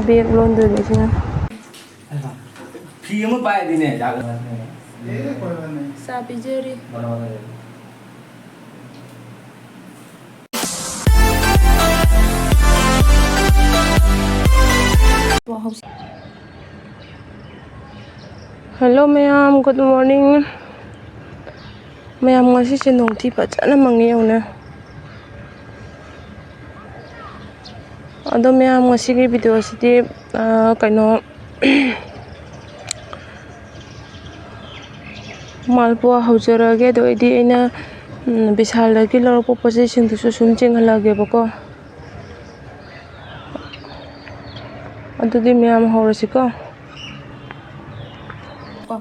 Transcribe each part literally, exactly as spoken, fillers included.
Bag ꯂꯣꯟꯗꯣꯏꯅꯦ ꯁꯤꯅ꯫ ꯐꯤ ꯑꯃ ꯄꯥꯏꯔꯗꯤꯅꯦ, ꯌꯥꯒꯗ꯭ꯔꯥ? ꯆꯥ ꯄꯤꯖꯔꯤ꯫ Hello ꯃꯌꯥꯝ, good morning꯫ ꯃꯌꯥꯝ, ꯉꯁꯤꯁꯦ ꯅꯣꯡꯊꯤ ꯐꯖꯅ ꯃꯪꯉꯤ ꯌꯦꯡꯉꯨꯅꯦ꯫ ꯑꯗꯣ ꯃꯌꯥꯝ, ꯉꯁꯤꯒꯤ video ꯁꯤꯗꯤ, ꯑꯥ, ꯀꯩꯅꯣ, ꯃꯥꯜꯄꯨꯋꯥ ꯍꯧꯖꯔꯛꯑꯒꯦ꯫ ꯑꯗꯨ ꯑꯩꯗꯤ ꯑꯩꯅ, ꯎꯝ, ꯕꯤꯁꯥꯜꯗꯒꯤ ꯂꯧꯔꯛꯄ ꯄꯣꯠ ꯆꯩꯁꯤꯡꯗꯨꯁꯨ ꯁꯨꯝ ꯆꯦꯟꯍꯜꯂꯛꯑꯒꯦꯕꯀꯣ꯫ ꯑꯗꯨꯗꯤ ꯃꯌꯥꯝ ꯍꯧꯔꯁꯤꯀꯣ꯫ ꯀꯣ,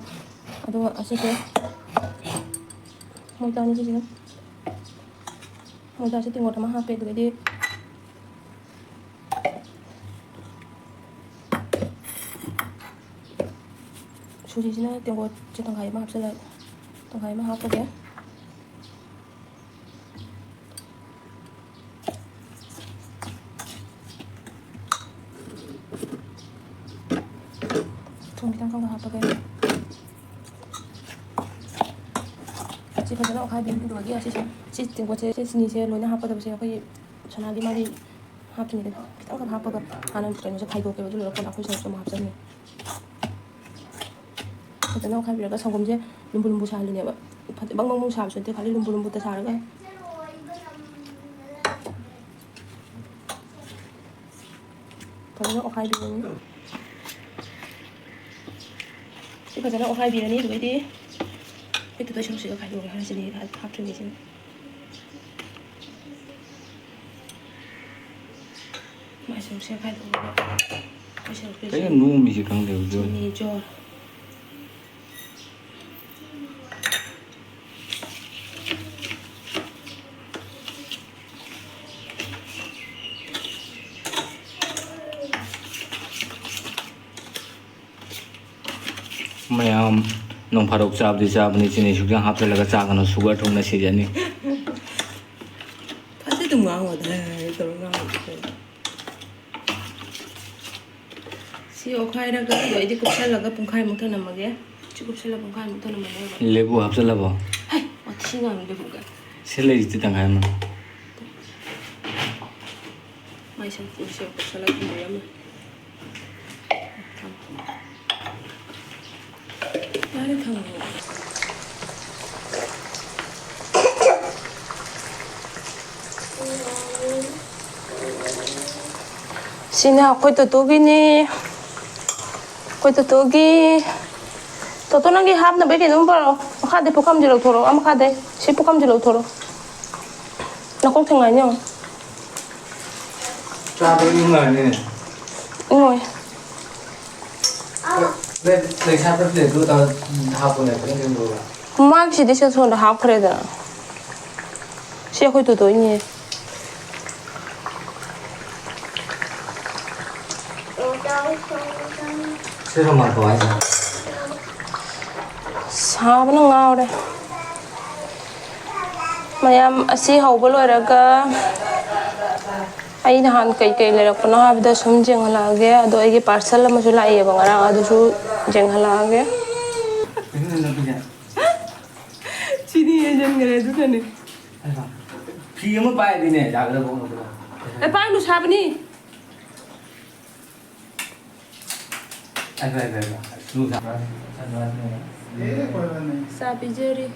ꯑꯗꯨꯒ ꯑꯁꯤꯁꯦ ꯃꯣꯏꯗꯥꯅꯤ ꯁꯤꯁꯤꯅ꯫ ꯃꯣꯏꯗꯥꯁꯦ ꯇꯦꯡꯀꯣꯠ ꯑꯃ ꯍꯥꯞꯄꯦ꯫ ꯑꯗꯨꯗꯩꯗꯤ ꯁꯨꯖꯤꯁꯤꯅ ꯇꯦꯡꯀꯣꯠꯁꯦ ꯇꯪꯈꯥꯏ ꯑꯃ ꯍꯥꯞꯆꯜꯂ-, ꯇꯪꯈꯥꯏ ꯑꯃ ꯍꯥꯞꯄꯒꯦ꯫ ꯊꯨꯝ ꯈꯤꯇꯪ ꯈꯪꯒ ꯍꯥꯞꯄꯒꯦ꯫ ꯁꯤ ꯐꯖꯅ ꯑꯣꯠꯈꯥꯏꯕꯤꯔꯒ ꯑꯁꯤꯁꯦ, ꯁꯤ ꯇꯦꯡꯀꯣꯠꯁꯦ, ꯁꯤ ꯆꯤꯅꯤꯁꯦ ꯂꯣꯏꯅ ꯍꯥꯞꯀꯗꯕꯁꯦ ꯑꯩꯈꯣꯏꯒꯤ ꯁꯅꯥꯗꯤ ꯃꯥꯗꯤ ꯍꯥꯞꯇ꯭ꯔꯤꯉꯩꯗ ꯈꯤꯇꯪ ꯈꯛ ꯍꯥꯞꯄꯒ ꯍꯥꯟꯅ ꯀꯩꯅꯣꯁꯦ ꯈꯥꯏꯗꯣꯛꯀꯦꯕ꯫ ꯑꯗꯨ ꯂꯣꯏꯔꯒ ꯀꯣꯟꯅ ꯑꯩꯈꯣꯏ ꯁꯔꯨꯛꯁꯦ ꯑꯃꯨꯛ ꯍꯥꯞꯆꯟꯅꯤ꯫ ꯐꯖꯅ ꯑꯣꯠꯈꯥꯏꯕꯤꯔꯒ ꯁꯪꯒꯣꯝꯁꯦ ꯂꯨꯝꯕꯨ ꯂꯨꯝꯕꯨ ꯁꯥꯍꯜꯂꯤꯅꯦꯕ꯫ ꯐꯖ-, ꯕꯪ ꯕꯪ ꯕꯪ ꯁꯥꯕꯁꯨ ꯅꯠꯇꯦ, ꯈ꯭ꯋꯥꯏꯗꯒꯤ ꯂꯨꯝꯕꯨ ꯂꯨꯝꯕꯨꯇ ꯁꯥꯔꯒ ꯐꯖꯅ ꯑꯣꯠꯈꯥꯏꯕꯤꯔꯅꯤ꯫ ꯁꯤ ꯐꯖꯅ ꯑꯣꯠꯈꯥꯏꯕꯤꯔꯅꯤ꯫ ꯑꯗꯨꯗꯩꯗꯤ ꯑꯩꯈꯣꯏ ꯇꯨꯗꯣꯏ ꯁꯔꯨꯛꯁꯤꯒ ꯈꯥꯏꯗꯣꯛꯑꯒꯦ꯫ ꯍꯥꯟꯅ ꯆꯤꯅꯤ ꯍꯥꯞꯇ꯭ꯔꯤꯉꯩꯁꯤꯗ ꯃꯥꯏ ꯁꯔꯨꯛꯁꯦ ꯈꯥꯏꯗꯣꯛꯑꯒ ꯑꯩꯈꯣꯏ ꯁꯔꯨꯛꯁꯦ ꯀꯩꯅꯣ ꯅꯣꯝꯃꯤꯁꯦ ꯈꯪꯗꯦ ꯍꯧꯖꯤꯛ꯫ ꯆꯤꯅꯤ ꯖꯣꯔ꯫ ꯃꯌꯥꯝ ꯅꯣꯡ ꯐꯥꯗꯣꯛ ꯆꯥꯕꯗꯤ ꯆꯥꯕꯅꯤ, ꯆꯤꯅꯤ ꯁꯨꯛꯆꯥ ꯍꯥꯞꯆꯤꯜꯂꯒ ꯆꯥꯒꯅꯨ, sugar ꯊꯨꯅ ꯁꯤꯖꯅꯤ꯫ ꯐꯖꯅ ꯑꯗꯨꯝ ꯉꯥꯡꯉꯣ, ꯙꯔ ꯇꯧꯔ ꯉꯥꯡꯉꯣ꯫ ꯁꯤ ꯑꯣꯠꯈꯥꯏꯔꯒ ꯑꯗꯣ ꯑꯩꯗꯤ ꯀꯨꯞꯁꯜꯂꯒ ꯄꯨꯡꯈꯥꯏꯃꯨꯛ ꯊꯅꯝꯃꯒꯦ꯫ ꯁꯤ ꯀꯨꯞꯁꯜꯂ ꯄꯨꯡꯈꯥꯏꯃꯨꯛ ꯊꯅꯝꯃꯒꯦ꯫ ꯂꯦꯕꯨ ꯍꯥꯞꯆꯜꯂꯕꯣ? ꯍꯩ, ꯋꯥꯊꯤ ꯉꯥꯡꯅꯨ ꯂꯦꯕꯨꯒ꯫ ꯁꯤ ꯂꯩꯔꯤꯁꯤ ꯇꯪꯈꯥꯏ ꯑꯃ꯫ ꯃꯥꯏ ꯁꯝꯄꯨꯁꯦ ꯀꯨꯞꯁꯜꯂ ꯊꯝꯕꯤꯔꯝꯃꯦ꯫ ꯌꯥꯔꯦ, ꯊꯝꯃꯣ꯫ ꯁꯤꯅ ꯑꯩꯈꯣꯏ ꯇꯣꯇꯣꯒꯤꯅꯤ꯫ ꯑꯩꯈꯣꯏ ꯇꯣꯇꯣꯒꯤ꯫ ꯇꯣꯇꯣ, ꯅꯪꯒꯤ ꯍꯥꯞꯅꯕꯩ ꯀꯩꯅꯣꯝ ꯄꯨꯔꯛꯑꯣ꯫ ꯃꯈꯥꯗꯩ ꯄꯨꯈꯝꯁꯦ ꯂꯧꯊꯣꯔꯛꯑꯣ꯫ ꯑꯥ, ꯃꯈꯥꯗꯩ꯫ ꯁꯤ ꯄꯨꯈꯝꯁꯦ ꯂꯧꯊꯣꯔꯛꯑꯣ꯫ ꯅꯀꯣꯛ ꯊꯦꯡꯉꯥꯏꯅꯤ ꯌꯦꯡꯉꯣ꯫ ꯆꯥꯕ ꯏꯪꯉꯅꯤ꯫ ꯏꯪꯉꯣꯏ꯫ ꯂꯩ-, ꯂꯩꯁꯥꯠꯄ ꯄ꯭ꯂꯦꯠꯇꯨ ꯇꯧꯔ ꯍꯥꯞꯄꯣꯅꯦ, ꯐꯖꯅ ꯁꯦꯝꯗꯣꯛꯑꯒ꯫ ꯃꯥꯒꯤꯁꯤꯗꯤ ꯁꯤ ꯁꯣꯝꯗ ꯍꯥꯞꯈ꯭ꯔꯦꯗꯅ꯫ ꯁꯤ ꯑꯩꯈꯣꯏ ꯇꯣꯇꯣꯏꯅꯦ꯫ ꯁꯤ ꯔꯨꯃꯥꯜ ꯀꯃꯥꯏꯅ ꯇꯧꯕ? ꯁꯥꯕꯅ ꯉꯥꯎꯔꯦ꯫ ꯃꯌꯥꯝ, ꯑꯁꯤ ꯍꯧꯕ ꯂꯣꯏꯔꯒ ꯑꯩ ꯅꯍꯥꯟ ꯀꯩꯀꯩ ꯂꯩꯔꯛꯄꯅꯣ ꯍꯥꯏꯕꯗꯣ ꯁꯨꯝ ꯌꯦꯡꯍꯜꯂꯛꯑꯒꯦ꯫ ꯑꯗꯣ ꯑꯩꯒꯤ parcel ꯑꯃꯁꯨ ꯂꯥꯛꯏꯌꯦꯕ ꯉꯔꯥꯡ, ꯑꯗꯨꯁꯨ ꯌꯦꯡꯍꯜꯂꯛꯑꯒꯦ꯫ ꯆꯤꯅꯤ ꯍꯩꯖꯤꯟꯈ꯭ꯔꯦ ꯑꯗꯨꯅꯅꯦ꯫ ꯐꯤ ꯑꯃ ꯄꯥꯏꯔꯗꯤꯅꯦ ꯌꯥꯒꯗꯕ ꯑꯃ꯫ ꯑꯦ, ꯄꯥꯏꯅꯨ, ꯁꯥꯕꯅꯤ꯫ ꯆꯥ ꯄꯤꯖꯔꯤ꯫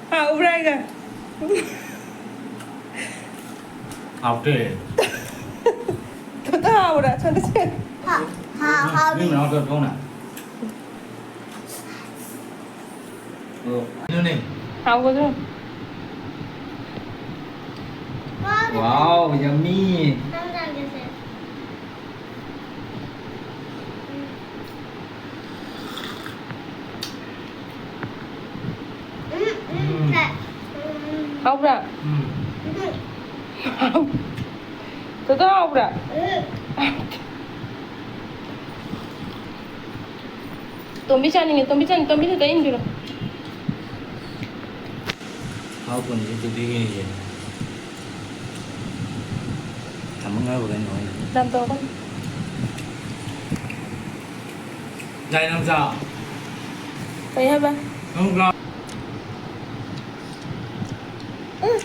ꯍꯥꯎꯕ꯭ꯔꯥ ꯍꯥꯏꯒ? ꯍꯥꯎꯇꯦ꯫ ꯇꯣꯇꯣ ꯍꯥꯎꯕ꯭ꯔꯥ? ꯁꯣꯝꯗ ꯁꯦ꯫ ꯍꯥ, ꯍꯥ, ꯃꯤ ꯍꯥꯎꯗꯤ꯫ ꯃꯅꯥꯛꯇ ꯊꯣꯛꯅ꯫ ꯑꯣ, ꯀꯩꯅꯣꯅꯦ꯫ ꯍꯥꯎꯒꯗ꯭ꯔꯣ? ꯍꯥꯎꯒꯗ꯭ꯔꯣ? Wow, yummy꯫ ꯅꯪ ꯆꯥꯒꯦꯁꯦ꯫ ꯎꯝ, ꯎꯝ, ꯎꯝ꯫ ꯍꯥꯎꯕ꯭ꯔꯥ? ꯎꯝ꯫ ꯇꯣꯇꯣ ꯍꯥꯎꯕ꯭ꯔꯥ? ꯎꯝ꯫ ꯇꯣꯝꯕꯤ ꯆꯥꯅꯤꯡꯉꯦ, ꯇꯣꯝꯕꯤ ꯆꯥꯅꯤꯡꯉꯦ, ꯇꯣꯝꯕꯤ ꯈꯛꯇ ꯏꯟꯕꯤꯔꯣ꯫ ꯍꯥꯎ ꯄꯨꯟꯁꯤꯗꯨꯗꯤ ꯌꯦꯡꯒꯦ꯫ ꯊꯝꯃ ꯉꯥꯏꯕ ꯀꯩꯅꯣ ꯍꯥꯏꯅ꯫ ꯌꯥꯝ ꯇꯧꯔꯛꯀꯅꯨ꯫ ꯌꯥꯏ ꯅꯝꯆꯥ꯫ ꯀꯩ ꯍꯥꯏꯕ? ꯅꯪ ꯒ꯭ꯂꯥ-, ꯎꯝ꯫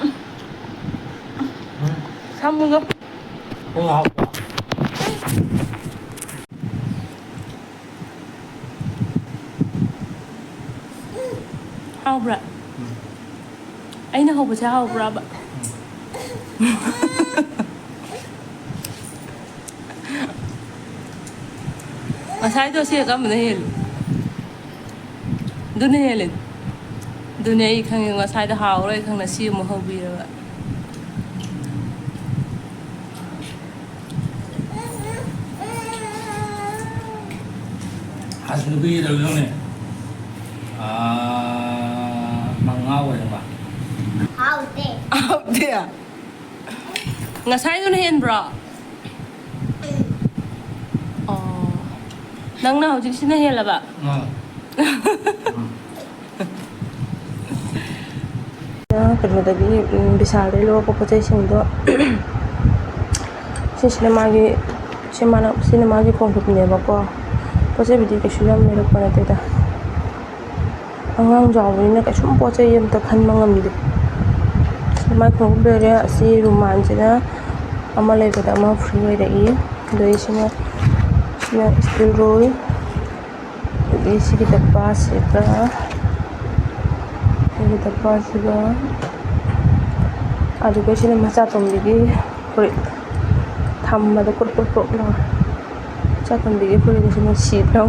ꯎꯝ꯫ ꯁꯥꯃꯨꯗꯣ꯫ ꯀꯩ ꯍꯥꯞꯄ? ꯍꯥꯎꯕ꯭ꯔꯥ? ꯎꯝ꯫ ꯑꯩꯅ ꯍꯧꯕꯁꯦ ꯍꯥꯎꯕ꯭ꯔꯕ? ꯎꯝ꯫ ꯉꯁꯥꯏꯗꯣ ꯁꯤ ꯀꯔꯝꯕꯅ ꯍꯦꯜꯂꯤ? ꯑꯗꯨꯅ ꯍꯦꯜꯂꯤ꯫ ꯑꯗꯨꯅꯦ ꯑꯩ ꯈꯪꯉꯦ, ꯉꯁꯥꯏꯗꯣ ꯍꯥꯎꯔꯣꯏ ꯈꯪꯅ ꯁꯤ ꯑꯃꯨꯛ ꯍꯧꯕꯤꯔꯕ꯫ ꯑꯁ, ꯅꯨꯄꯤ ꯀꯩꯗꯧꯔꯤꯅꯣꯅꯦ? ꯑꯥ, ꯃꯉꯥ ꯑꯣꯏꯔꯕ? ꯍꯥꯎꯇꯦ꯫ ꯍꯥꯎꯇꯦ? ꯉꯁꯥꯏꯗꯨꯅ ꯍꯦꯟꯕ꯭ꯔꯣ? ꯑꯣ꯫ ꯅꯪꯅ ꯍꯧꯖꯤꯛꯁꯤꯅ ꯍꯦꯜꯂꯕ? ꯑꯥ꯫ ꯀꯩꯅꯣꯗꯒꯤ, ꯎꯝ, ꯕꯤꯁꯥꯜꯗꯒꯤ ꯂꯧꯔꯛꯄ ꯄꯣꯠ ꯆꯩꯁꯤꯡꯗꯣ, ꯁꯤꯁꯤꯅ ꯃꯥꯒꯤ, ꯁꯤ ꯃꯥꯅ, ꯁꯤꯅ ꯃꯥꯒꯤ ꯈꯣꯡꯎꯞꯅꯦꯕꯀꯣ꯫ ꯄꯣꯠ ꯆꯩꯕꯨꯗꯤ ꯀꯩꯁꯨ ꯌꯥꯝ ꯂꯩꯔꯛꯄ ꯅꯠꯇꯦꯗ꯫ ꯑꯉꯥꯡ ꯆꯥꯎꯕꯅꯤꯅ ꯀꯩꯁꯨꯝ ꯄꯣꯠ ꯆꯩ ꯑꯝꯇ ꯈꯟꯕ ꯉꯝꯗꯦ꯫ ꯃꯥꯏ ꯈꯣꯡꯎꯞ ꯂꯩꯔꯦ꯫ ꯑꯁꯤ ꯔꯨꯃꯥꯟꯁꯤꯅ ꯑꯃ ꯂꯩꯕꯗ ꯑꯃ free ꯑꯣꯏꯔꯛꯏ꯫ ꯑꯗꯩ ꯁꯤꯅ, ꯁꯤꯅ steel rule꯫ ꯑꯗꯒꯤ ꯁꯤꯒꯤ ꯗꯕꯥꯁꯤꯒ, ꯁꯤꯒꯤ ꯗꯕꯥꯁꯤꯒ, ꯑꯗꯨꯒ ꯁꯤꯅ ꯃꯆꯥ ꯇꯣꯝꯕꯤꯒꯤ ꯐꯨꯔꯤꯠ ꯊꯝꯕꯗ ꯀ꯭ꯔꯨꯛ ꯀ꯭ꯔꯨꯛ ꯀ꯭ꯔꯨꯛ ꯂꯥꯎ꯫ ꯃꯆꯥ ꯇꯣꯝꯕꯤꯒꯤ ꯐꯨꯔꯤꯠꯁꯤꯅ ꯁꯤꯗ꯭ꯔꯣ?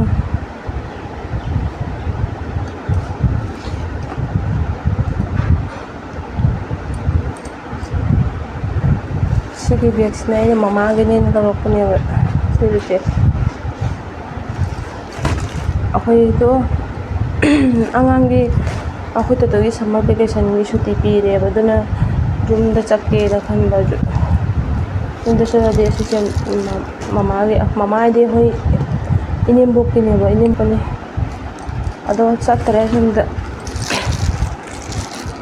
ꯁꯤꯒꯤ ꯕꯦꯒꯁꯤꯅ ꯑꯩꯅ ꯃꯃꯥꯒꯤꯅꯦꯅ ꯂꯧꯔꯛꯄꯅꯦꯕ꯫ ꯁꯤꯒꯤ ꯕꯦꯒ꯫ ꯑꯩꯈꯣꯏꯗꯣ ꯑꯉꯥꯡꯒꯤ, ꯑꯩꯈꯣꯏ ꯇꯣꯇꯣꯒꯤ summer vacationꯒꯤ ꯁꯨꯇꯤ ꯄꯤꯔꯦꯕ, ꯑꯗꯨꯅ ꯌꯨꯝꯗ ꯆꯠꯀꯦꯅ ꯈꯟꯕ꯫ ꯌꯨꯝꯗ ꯆꯠꯂꯗꯤ ꯑꯁꯤꯁꯦ ꯃꯃꯥꯒꯤ, ꯃꯃꯥ ꯍꯥꯏꯗꯤ ꯑꯩꯈꯣꯏ ꯏꯅꯦꯝꯕꯣꯛꯀꯤꯅꯦꯕ, ꯏꯅꯦꯝꯕꯣꯛꯅꯦ꯫ ꯑꯗꯣ ꯆꯠꯇ꯭ꯔꯦ ꯌꯨꯝꯗ꯫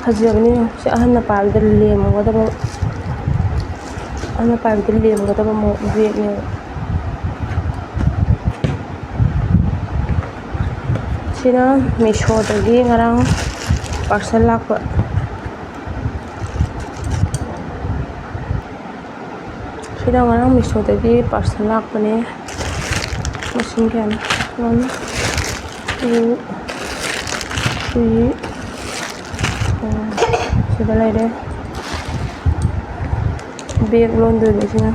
ꯐꯖꯕꯅꯤ꯫ ꯁꯤ ꯑꯍꯟꯅ ꯄꯥꯏꯕꯗ ꯂꯦꯝꯒꯗꯕ, ꯑꯍꯟꯅ ꯄꯥꯏꯕꯗ ꯂꯦꯝꯒꯗꯕ ꯃꯑꯣꯡ ꯕꯦꯒꯅꯦꯕ꯫ ꯁꯤꯅ ꯃꯤꯁꯣꯗꯒꯤ ꯉꯔꯥꯡ parcel ꯂꯥꯛꯄ꯫ ꯁꯤꯗ ꯉꯔꯥꯡ ꯃꯤꯁꯣꯗꯒꯤ parcel ꯂꯥꯛꯄꯅꯦ꯫ ꯃꯁꯤꯡ ꯀꯌꯥꯅꯣ? One, two, three, four꯫ ꯁꯤꯗ ꯂꯩꯔꯦ꯫ Bag ꯂꯣꯟꯗꯣꯏꯅꯦ ꯁꯤꯅ꯫